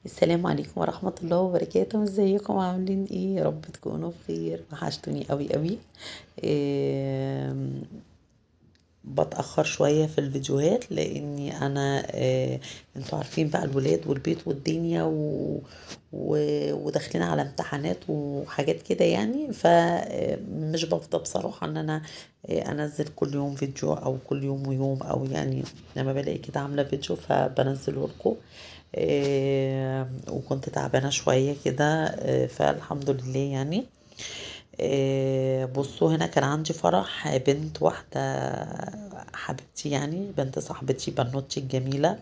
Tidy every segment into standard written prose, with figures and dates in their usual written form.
السلام عليكم ورحمة الله وبركاته. ازيكم عاملين ايه؟ يا رب تكونوا بخير. وحشتوني قوي قوي. إيه بتأخر شوية في الفيديوهات لاني انا انتوا عارفين بقى الولاد والبيت والدنيا وداخلين على امتحانات وحاجات كده يعني، فمش بفضى بصراحة ان انا انزل كل يوم فيديو او كل يوم ويوم، او يعني لما بلاقي كده عاملة فيديو فبنزله لكم. وكنت تعبانة شوية كده، فالحمد لله يعني. بصوا هنا كان عندي فرح بنت واحدة حبيبتي، يعني بنت صاحبتي بنوتي الجميلة.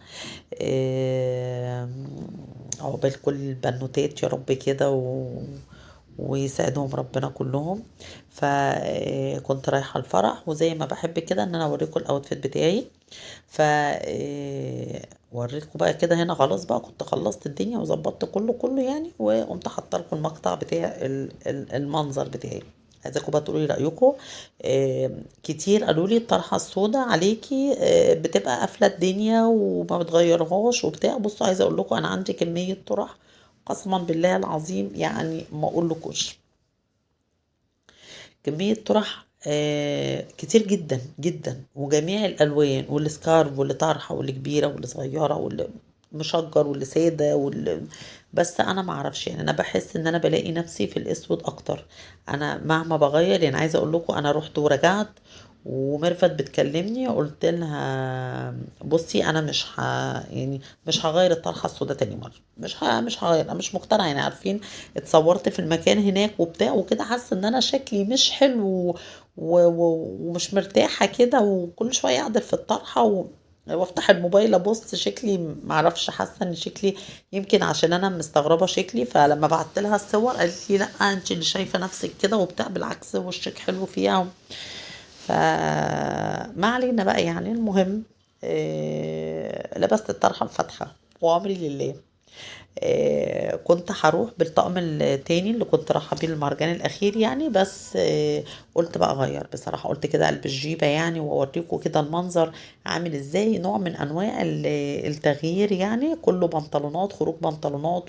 عقبال كل البنوتات يا رب كده ويسعدهم ربنا كلهم. فكنت رايحة الفرح، وزي ما بحب كده ان انا اوريكم ال outfit بتاعي. ف وريتكم بقى كده هنا، خلاص بقى كنت خلصت الدنيا وظبطت كله يعني، وقمت حاطه لكم المقطع بتاع المنظر بتاعي. عايزاكم بقى تقولوا لي رايكم. كتير قالوا لي الطرحة السوداء عليكي، بتبقى قافله الدنيا وما بتغيرهاش وبتاع. بصوا عايزه اقول لكم انا عندي كمية طرح قسما بالله العظيم، يعني ما اقولكوش كمية طرح، كتير جدا جدا، وجميع الالوان، والسكارف واللي طرحه واللي كبيرة واللي صغيرة واللي مشجر واللي ساده واللي، بس انا ما اعرفش يعني، انا بحس ان انا بلاقي نفسي في الاسود اكتر. انا مهما بغير يعني، عايزه اقول لكم انا رحت ورجعت وميرفت بتكلمني قلت لها بصي انا مش يعني مش هغير الطرحة السوداء تاني مرة، مش هغير، انا مش مقتنعة يعني. عارفين اتصورت في المكان هناك وبتاع وكده، حاسه ان انا شكلي مش حلو ومش مرتاحة كده، وكل شوية اعدل في الطرحة وافتح الموبايل ابص شكلي معرفش، حاسه ان شكلي يمكن عشان انا مستغربه شكلي. فلما بعت لها الصور قالت لي لا انت اللي شايفه نفسك كده وبتاع، بالعكس وشك حلو فيها. فما علينا بقى يعني. المهم، لبست الطرحة الفاتحة وامري لله. كنت هروح بالطقم التاني اللي كنت رايحة بيه المهرجان الاخير يعني، بس قلت بقى اغير بصراحة، قلت كده البس جيبه يعني واوريكم كده المنظر عامل ازاي، نوع من انواع التغيير يعني، كله بنطلونات، خروج بنطلونات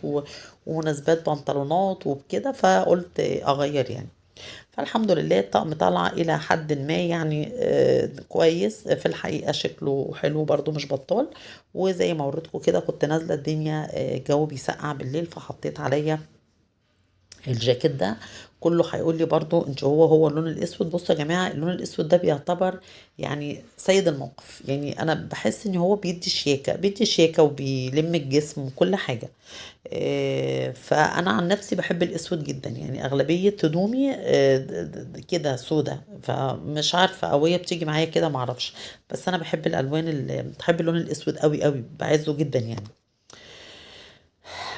ومناسبات بنطلونات وبكده، فقلت اغير يعني. فالحمد لله الطقم طلع الى حد ما يعني، كويس في الحقيقة، شكله حلو برضو مش بطال. وزي ما وريتكم كده كنت نازلة الدنيا، الجو بيسقع بالليل، فحطيت عليا الجاكيت ده. كله هيقول لي برضو انت هو اللون الاسود. بصوا يا جماعة اللون الاسود ده بيعتبر يعني سيد الموقف يعني، انا بحس ان هو بيدي شياكة، بيدي شياكة وبيلم الجسم وكل حاجة. فانا عن نفسي بحب الاسود جدا يعني، اغلبية هدومي، كده سودة، فمش عارفة قوية بتيجي معايا كده معرفش، بس انا بحب الالوان بحب اللون الاسود قوي قوي، بعزه جدا يعني.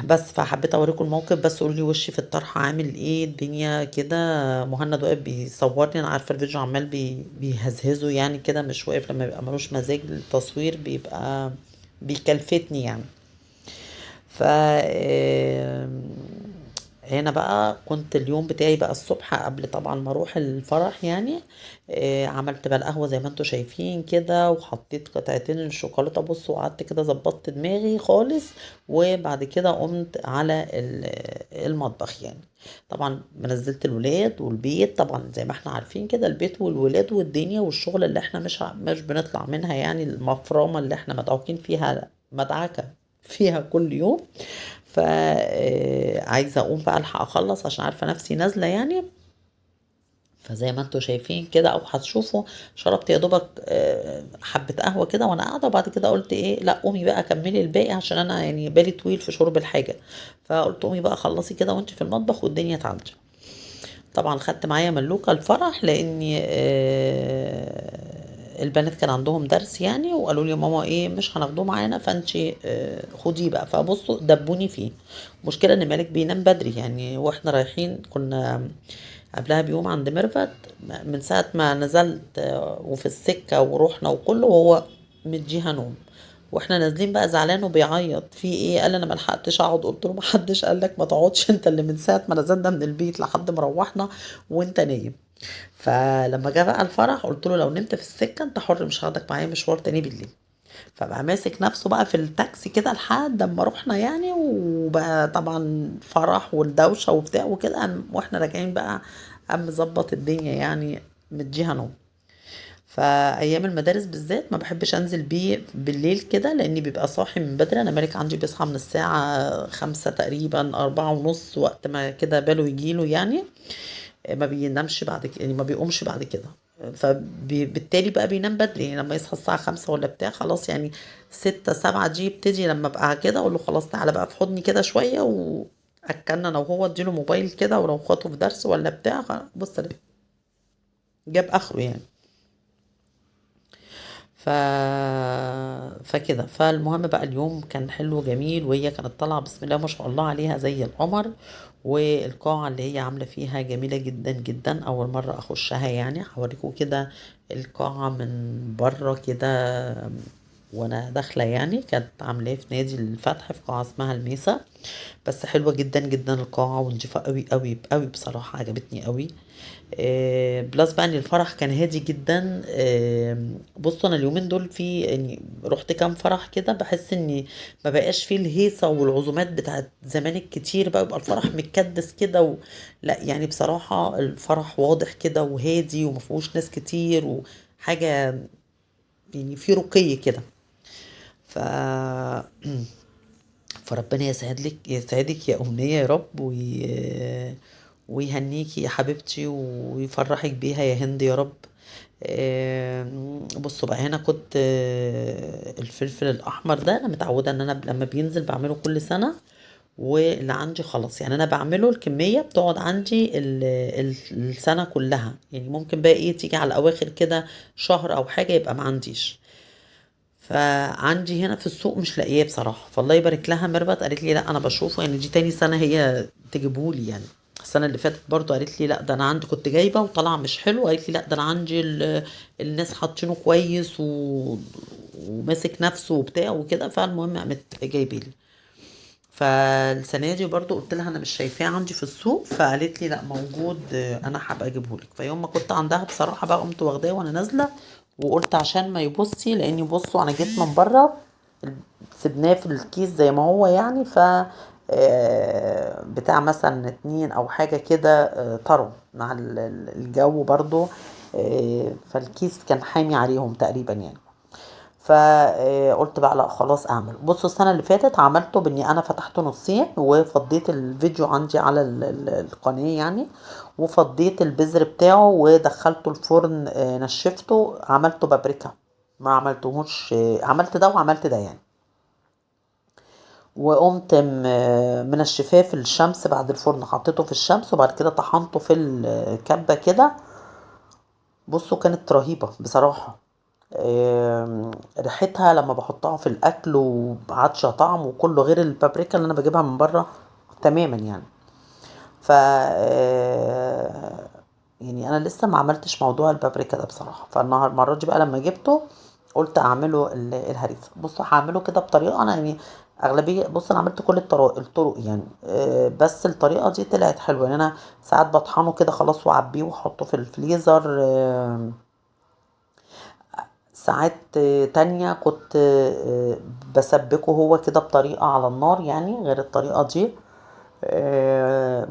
بس فحبيت اوريكم الموقف، بس قولوا لي وشي في الطرحة عامل ايه الدنيا كده. مهند واقف بيصورني، انا عارفه الفيديو عمال بيهزهزه يعني كده، مش واقف لما بيبقى ملوش مزاج للتصوير بيبقى بيكلفتني يعني. هنا بقى كنت اليوم بتاعي بقى الصبح قبل طبعا ما اروح الفرح يعني، عملت بقى القهوة زي ما انتوا شايفين كده، وحطيت قطعتين الشوكولاتة بصوا، وقعدت كده ظبطت دماغي خالص، وبعد كده قمت على المطبخ يعني. طبعا نزلت الولاد والبيت، طبعا زي ما احنا عارفين كده البيت والولاد والدنيا والشغل اللي احنا مش بنطلع منها يعني، المفرمة اللي احنا مدعوكين فيها مدعكة فيها كل يوم. عايزة اقوم بقى الحق اخلص عشان عارفة نفسي نازلة يعني. فزي ما انتوا شايفين كده او هتشوفوا، شربت يا دوبك، حبة قهوة كده وانا قاعدة، وبعد كده قلت ايه لا قومي بقى كملي الباقي عشان انا يعني بالي طويل في شرب الحاجة، فقلت قومي بقى خلصي كده وانت في المطبخ والدنيا تعدي. طبعا خدت معايا ملوكة الفرح لاني، البنات كان عندهم درس يعني، وقالوا لي ماما ايه مش هناخدوه معانا فانتي، خديه بقى. فبصوا دبوني فيه. المشكلة ان مالك بينام بدري يعني، واحنا رايحين كنا قبلها بيوم عند ميرفت، من ساعة ما نزلت، وفي السكة وروحنا وكله وهو مديها نوم، واحنا نازلين بقى زعلان وبيعيط في ايه، قال انا ما لحقتش اقعد. قلت له ما حدش قال لك ما تقعدش، انت اللي من ساعة ما نزلنا من البيت لحد ما روحنا وانت نايم. فلما جه بقى الفرح قلت له لو نمت في السكة انت حر، مش هاخدك معايا مشوار تاني بالليل. فبقى ماسك نفسه بقى في التاكسي كده لحد اما رحنا يعني، وبقى طبعا فرح والدوشه وبتاع وكده، واحنا راجعين بقى قام مظبط الدنيا يعني، مديها نوم. فايام المدارس بالذات ما بحبش انزل بيه بالليل كده، لاني بيبقى صاحي من بدري. انا مالك عندي بيصحى من الساعة 5 تقريبا، 4:30، وقت ما كده باله يجيله يعني، ما بينامش بعد كده يعني، ما بيقومش بعد كده، فبالتالي بقى بينام بدري يعني. لما يصحى الساعة 5 ولا بتاع خلاص يعني 6 7 دي يبتدي. لما ابقى كده اقول له خلاص تعالى بقى في حضني كده شوية، واكلنا انا وهو، اديله موبايل كده، ولو خاطه في درس ولا بتاع بص جاب اخره يعني. فكده. فالمهم بقى اليوم كان حلو جميل، وهي كانت طالعة بسم الله ما شاء الله عليها زي القمر، والقاعة اللي هي عاملة فيها جميلة جدا جدا، أول مرة أخشها يعني. هوريكم كده القاعة من بره كده وانا داخلة يعني، كانت عاملاه في نادي الفتح في قاعة اسمها الميسا، بس حلوة جدا جدا القاعة ونضيفة قوي قوي قوي بصراحة، عجبتني قوي. plus بقى ان الفرح كان هادي جدا. بصوا انا اليومين دول في يعني رحت كام فرح كده، بحس ان ما بقاش فيه الهيصة والعزومات بتاعت زمان الكتير بقى، يبقى الفرح متكدس كده لا يعني بصراحة الفرح واضح كده وهادي وما فيهوش ناس كتير وحاجة يعني في رقي كده. فربنا يسعدك يا أمنية يا رب، ويهنيكي يا حبيبتي ويفرحك بيها يا هند يا رب. بصوا بقى هنا كنت، الفلفل الأحمر ده أنا متعودة إن أنا لما بينزل بعمله كل سنة، واللي عندي خلاص يعني أنا بعمله الكمية بتقعد عندي السنة كلها يعني، ممكن بقى إيه تيجي على الأواخر كده شهر أو حاجة يبقى ما عنديش. فعندي هنا في السوق مش لاقياه بصراحة، فالله يبارك لها ميرفت قالت لي لا أنا بشوفه يعني، دي تاني سنة هي تجيبهولي يعني. السنة اللي فاتت برضو قالت لي لا ده أنا عندي كنت جايبة وطلع مش حلو، قالت لي لا ده أنا عندي الناس حاطينه كويس وماسك نفسه وبتاع وكده. فالمهم قامت جايبالي. فالسنة دي برضو قلت لها أنا مش شايفاه عندي في السوق، فقالت لي لا موجود أنا هبقى أجيبهولك. فيوم ما كنت عندها بصراحة بقى قمت واخداه وأنا نازلة، وقلت عشان ما يبصي، لأني بصوا أنا جيت من بره سيبناه في الكيس زي ما هو يعني، ف بتاع مثلا 2 أو حاجة كده، طروا مع الجو برضو، فالكيس كان حامي عليهم تقريبا يعني. فقلت بقى لا خلاص اعمل. بصوا السنة اللي فاتت عملته باني انا فتحته نصين وفضيت الفيديو عندي على القناة يعني، وفضيت البذر بتاعه ودخلته الفرن، نشفته، عملته بابريكا، ما عملتهوش، عملت ده وعملت ده يعني، وقمت منشفاه في الشمس بعد الفرن، حطيته في الشمس وبعد كده طحنته في الكبة كده. بصوا كانت رهيبة بصراحة، ريحتها لما بحطها في الاكل وعطشه طعم وكله غير البابريكا اللي انا بجيبها من بره تماما يعني. ف يعني انا لسه ما عملتش موضوع البابريكا ده بصراحة، فالنهار المرة دي بقى لما جبته قلت اعمله الهريسه. بصوا هعمله كده بطريقة انا يعني اغلبية، بصوا انا عملت كل الطرق يعني، بس الطريقة دي طلعت حلوة يعني. انا ساعات بطحنه كده خلاص واعبيه واحطه في الفريزر، ساعات تانية كنت، بسبكه هو كده بطريقة على النار يعني غير الطريقة دي.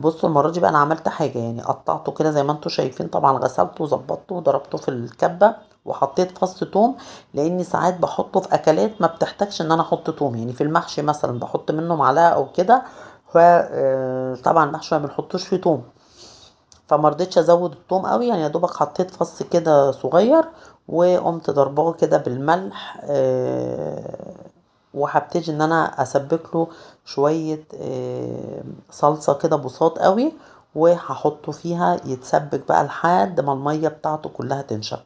بصوا المرة دي بقى أنا عملت حاجة يعني، قطعته كده زي ما انتوا شايفين، طبعا غسلته وظبطته وضربته في الكبة وحطيت فص توم، لأني ساعات بحطه في أكلات ما بتحتاجش إن أنا أحط توم يعني، في المحشي مثلا بحط منه معلقة أو كده، طبعا المحشي ما بنحطوش فيه توم، فما رضيتش ازود التوم قوي يعني، يا دوبك حطيت فص كده صغير وقمت ضرباه كده بالملح، وهبتدي ان انا اسبك له شوية، صلصه كده بساط قوي، وهحطه فيها يتسبك بقى لحد ما المية بتاعته كلها تنشف.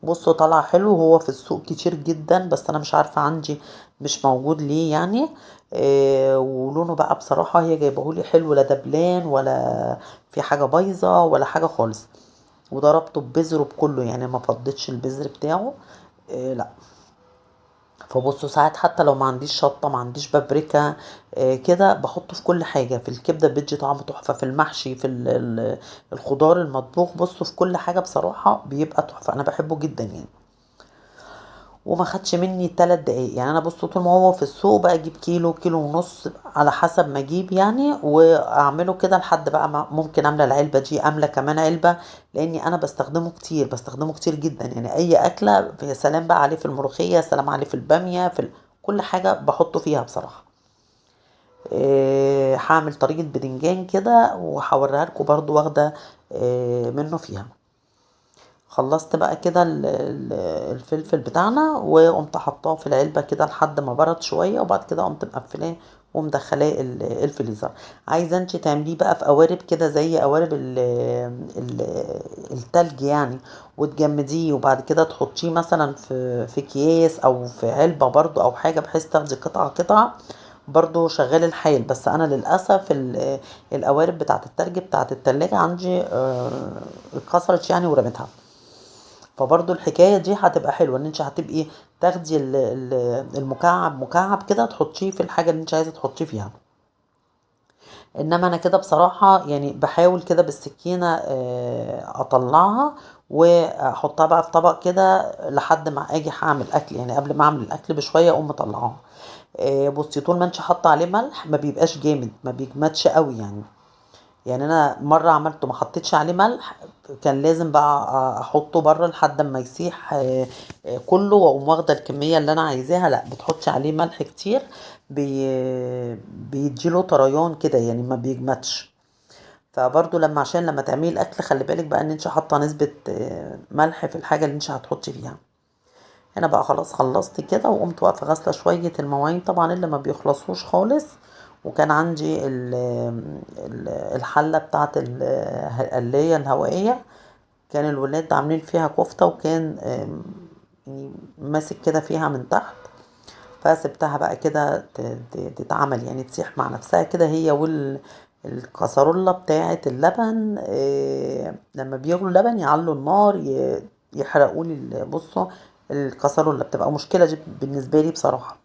بصوا طلع حلو، هو في السوق كتير جدا بس انا مش عارفه عندي مش موجود ليه يعني، ولونه بقى بصراحة هي جايبهولي حلو، لا دبلان ولا في حاجة بايظة ولا حاجة خالص، وضربته ببذره بكله يعني، ما فضيتش البذر بتاعه، لا. فبصوا ساعات حتى لو ما عنديش شطه ما عنديش بابريكا، كده بحطه في كل حاجة، في الكبده بيدي طعم تحفة، في المحشي، في الخضار المطبوخ، بصوا في كل حاجة بصراحة بيبقى تحفة، انا بحبه جدا يعني. وما خدش مني 3 دقايق يعني. انا بصوا طول ما هو في السوق بقى اجيب كيلو، كيلو ونص على حسب ما اجيب يعني، واعمله كده لحد بقى ما ممكن املى العلبة دي، املى كمان علبة، لاني انا بستخدمه كتير، بستخدمه كتير جدا يعني. اي اكله يا سلام بقى عليه في الملوخية، يا سلام عليه في الباميه، في كل حاجة بحطه فيها بصراحة. هعمل طريقه بدنجان كده وهوريها لكم برضو، واخده منه فيها. خلصت بقى كده الفلفل بتاعنا، وقمت حطاه في العلبة كده لحد ما برد شوية، وبعد كده قمت مقفلاه ومدخلاه الفريزر. عايزه انت تعمليه بقى في قوارب كده زي قوارب التلج يعني، وتجمديه وبعد كده تحطيه مثلا في اكياس او في علبة برضو او حاجة، بحيث تاخدي قطعه قطعه، برضو شغال الحال. بس انا للاسف القوارب بتاعه التلج بتاعه التلاجة عندي اتكسرت يعني ورميتها. فبرضو الحكاية دي هتبقى حلوة، ان انت هتبقي تاخدي المكعب مكعب كده تحطيه في الحاجة اللي انت عايزة تحطيه فيها. انما انا كده بصراحة يعني بحاول كده بالسكينة اطلعها واحطها بقى في طبق كده لحد ما اجي هعمل اكل يعني، قبل ما اعمل الاكل بشوية اقوم مطلعاها. بصي طول ما انت حاطة عليه ملح ما بيبقاش جامد، ما بيجمدش قوي يعني. يعني انا مرة عملته ما حطيتش عليه ملح، كان لازم بقى احطه بره لحد ما يسيح كله، واقوم واخده الكمية اللي انا عايزاها. لا بتحطي عليه ملح كتير، بيديله طريان كده يعني، ما بيجمدش. فبرضو عشان لما تعملي الاكل خلي بالك بقى ان انت حاطه نسبه ملح في الحاجة اللي انت هتحطي فيها. هنا بقى خلاص خلصت كده، وقمت واقفة غاسله شوية المواعين طبعا اللي ما بيخلصوش خالص. وكان عندي الحلة بتاعت القلايه الهوائية، كان الولاد عاملين فيها كفته، وكان ماسك كده فيها من تحت، فسبتها بقى كده تتعمل يعني، تسيح مع نفسها كده هي والكسرولة بتاعه اللبن. لما بيغلوا اللبن يعلوا النار، يحرقوا لي بصوا الكسرولة بتبقى مشكلة دي بالنسبة لي بصراحة.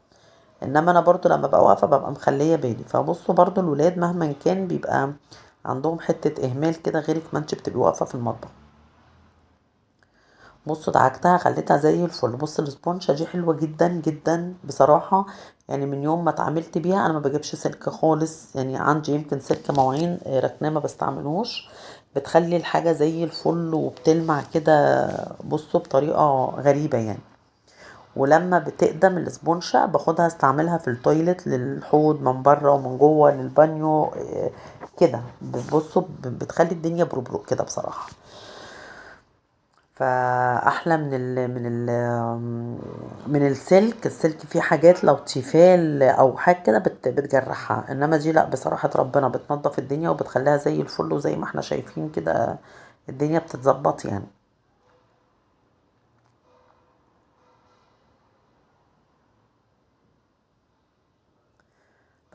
انما انا برضو لما ببقى واقفة ببقى مخليه بالي. فبصوا برضو الولاد مهما كان بيبقى عندهم حتة اهمال كده، غيرك ما انت بتبقي واقفة في المطبخ. بصوا دعكتها خليتها زي الفل. بصوا الاسبونجه دي حلوة جدا جدا بصراحة يعني، من يوم ما اتعاملت بيها انا ما بجيبش سلك خالص يعني، عندي يمكن سلك مواعين ركناه ما بستعملوش، بتخلي الحاجة زي الفل وبتلمع كده بصوا بطريقة غريبة يعني. ولما بتقدم الاسبونجه باخدها استعملها في التويلت، للحوض من بره ومن جوه، للبانيو، كده. بصوا بتخلي الدنيا بروبرو كده بصراحة. فاحلى من السلك. السلك فيه حاجات لو تيفال او حاجة كده بتجرحها، انما دي لا بصراحة ربنا بتنظف الدنيا وبتخليها زي الفل، وزي ما احنا شايفين كده الدنيا بتتظبط يعني.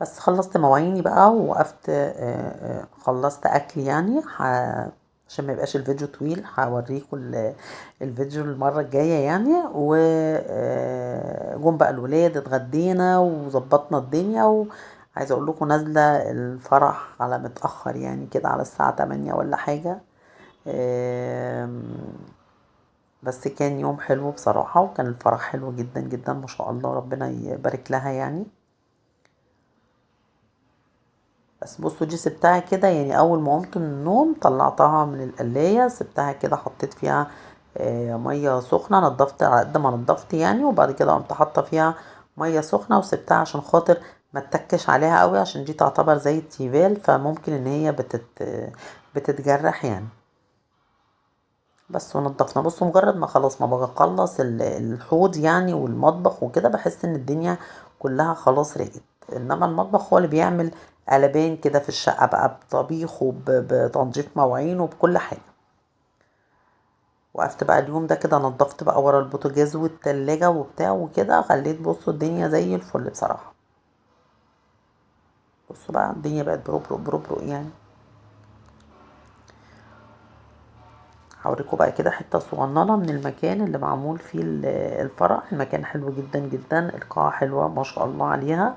بس خلصت مواعيني بقى ووقفت، خلصت اكل يعني، عشان ما يبقاش الفيديو طويل هوريكم الفيديو المرة الجاية يعني. جم بقى الولاد اتغدينا وظبطنا الدنيا، وعايزه اقول لكم نازله الفرح على متاخر يعني كده على الساعة 8 ولا حاجة. بس كان يوم حلو بصراحة، وكان الفرح حلو جدا جدا ما شاء الله، ربنا يبارك لها يعني. بس بصوا دي سبتها كده يعني، اول ما قمت من النوم طلعتها من القلاية، سبتها كده حطيت فيها مية سخنة، نضفت على قد ما نضفت يعني، وبعد كده قمت حاطة فيها مية سخنة وسبتها عشان خاطر ما تتكش عليها قوي، عشان دي تعتبر زي التيفال، فممكن ان هي بتتجرح يعني. بس ونضفنا. بصوا مجرد ما خلاص ما بخلص الحوض يعني والمطبخ وكده، بحس ان الدنيا كلها خلاص راقت. انما المطبخ هو اللي بيعمل قلبان كده في الشقة بقى، بطبيخ وبتنظيف مواعين وبكل حاجة. وقفت بقى اليوم ده كده نظفت بقى ورا البوتاجاز والتلاجة وبتاع وكده، خليت بصوا الدنيا زي الفل بصراحة. بصوا بقى الدنيا بقت بروبرو بروبرو يعني. هوريكم بقى كده حتة صغننة من المكان اللي معمول فيه الفرح. المكان حلو جدا جدا، القاعة حلوة ما شاء الله عليها.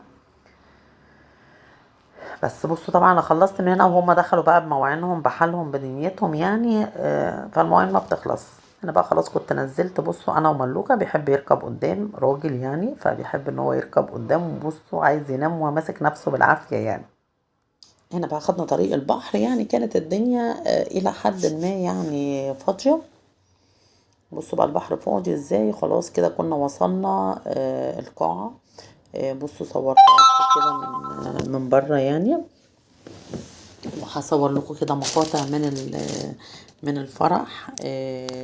بس بصوا طبعا انا خلصت من هنا وهم دخلوا بقى بمواعينهم بحالهم بدنيتهم يعني، فالمواعين ما بتخلص. انا بقى خلاص كنت نزلت. بصوا انا وملوكة بيحب يركب قدام، راجل يعني، فبيحب ان هو يركب قدام، وبصوا عايز ينام وماسك نفسه بالعافية يعني. هنا بقى خدنا طريق البحر يعني، كانت الدنيا الى حد ما يعني فاضية. بصوا بقى البحر فاضي ازاي. خلاص كده كنا وصلنا القاعة. بصوا صورتها كده من بره يعني، وهصور لكم كده مقاطع من الفرح.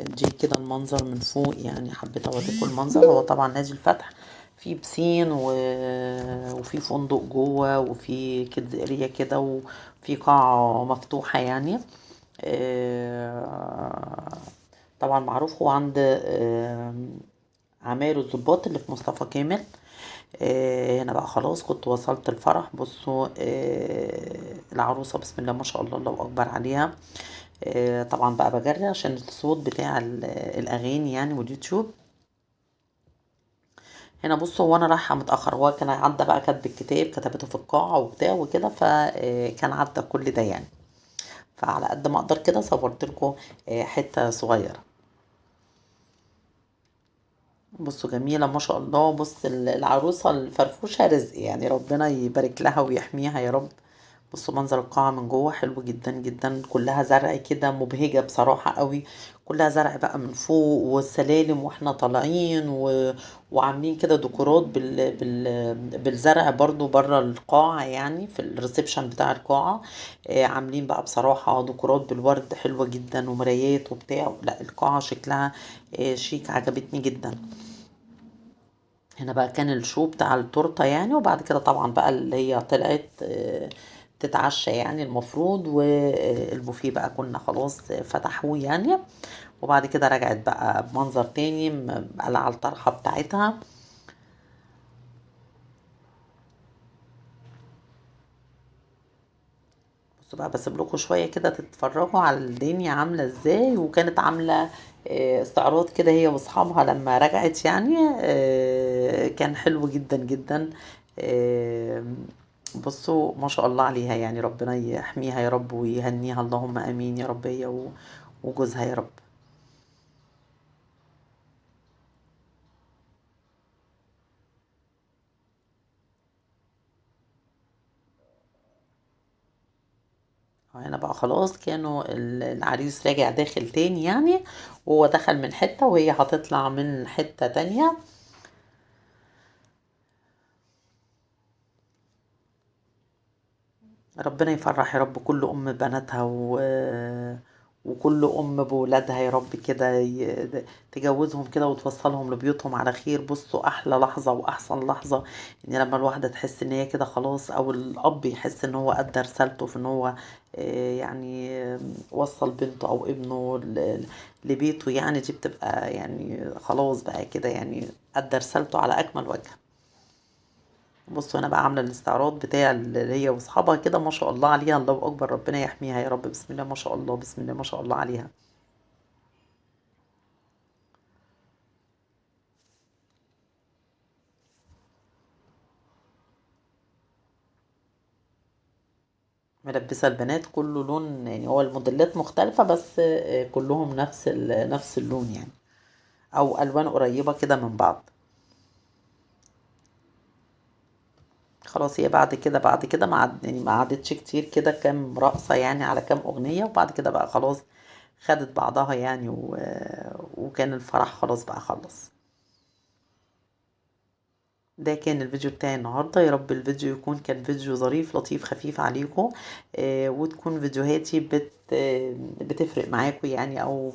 دي كده المنظر من فوق يعني، حبيت اوريكم المنظر. هو طبعا نادي الفتح في بسين وفي فندق جوه، وفي kids area كده، وفي قاعة مفتوحة يعني. طبعا معروف هو عند عماير الضباط اللي في مصطفى كامل. هنا بقى خلاص كنت وصلت الفرح. بصوا العروسة بسم الله ما شاء الله، الله أكبر عليها. طبعا بقى بجري عشان الصوت بتاع الأغاني يعني واليوتيوب. هنا بصوا وانا رايحة متأخر، هو كان عدى بقى كاتب الكتاب، كتبته في القاعة وبتاع وكده، فكان عدى كل ده يعني. فعلى قد ما اقدر كده صورت لكم حتة صغيرة. بصوا جميلة ما شاء الله. بص العروسة الفرفوشة رزق يعني، ربنا يبارك لها ويحميها يا رب. بصوا منظر القاعة من جوه حلو جدا جدا، كلها زرع كده، مبهجة بصراحة قوي، كلها زرع بقى من فوق والسلالم واحنا طالعين وعاملين كده ديكورات بالزرع برضو بره القاعة يعني، في ال reception بتاع القاعة. عاملين بقى بصراحة ديكورات بالورد حلوة جدا، ومرايات وبتاع. لا القاعة شكلها شيك، عجبتني جدا. هنا بقى كان ال show بتاع التورتة يعني، وبعد كده طبعا بقى اللي هي طلعت تتعشى يعني المفروض، والبوفيه بقى كنا خلاص فتحوه يعني. وبعد كده رجعت بقى بمنظر تاني قلع الطرحة بتاعتها. بصوا بقى بسيب لكم شوية كده تتفرجوا على الدنيا عاملة ازاي. وكانت عاملة استعراض كده هي واصحابها لما رجعت يعني، كان حلو جدا جدا. بصوا ما شاء الله عليها يعني، ربنا يحميها يا رب ويهنيها، اللهم امين يا رب، هي وجوزها يا رب. هنا بقى خلاص كانوا العريس راجع داخل تاني يعني، وهو دخل من حتة وهي هتطلع من حتة تانية. ربنا يفرح يا رب كل أم بناتها وكل أم بولادها يا رب كده، تجوزهم كده وتوصلهم لبيوتهم على خير. بصوا أحلى لحظة وأحسن لحظة إن لما الواحدة تحس إن هي كده خلاص، أو الأب يحس إن هو أدى رسالته في إن هو وصل بنته أو ابنه لبيته يعني، دي بتبقى خلاص بقى كده أدى رسالته على أكمل وجه. بصوا انا بقى عامله الاستعراض بتاع اللي هي واصحابها كده، ما شاء الله عليها، الله اكبر، ربنا يحميها يا رب، بسم الله ما شاء الله، بسم الله ما شاء الله عليها. ملبسه البنات كله لون يعني، هو الموديلات مختلفه بس كلهم نفس اللون يعني، او الوان قريبه كده من بعض. خلاص هي بعد كده، بعد كده ما عد-، يعني ما عادتش كتير كده، كام رقصة يعني على كام أغنية، وبعد كده بقى خلاص خدت بعضها يعني، وكان الفرح خلاص بقى خلص. ده كان الفيديو بتاعي النهاردة. يا رب الفيديو يكون كان فيديو ظريف لطيف خفيف عليكم، وتكون فيديوهاتي بتفرق معاكم يعني، او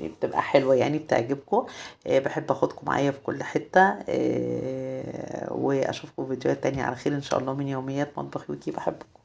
بتبقى حلوة يعني، بتعجبكم. بحب اخدكم معايا في كل حتة، واشوفكم في فيديوهات تانية على خير ان شاء الله من يوميات مطبخ ويكي. بحبكم.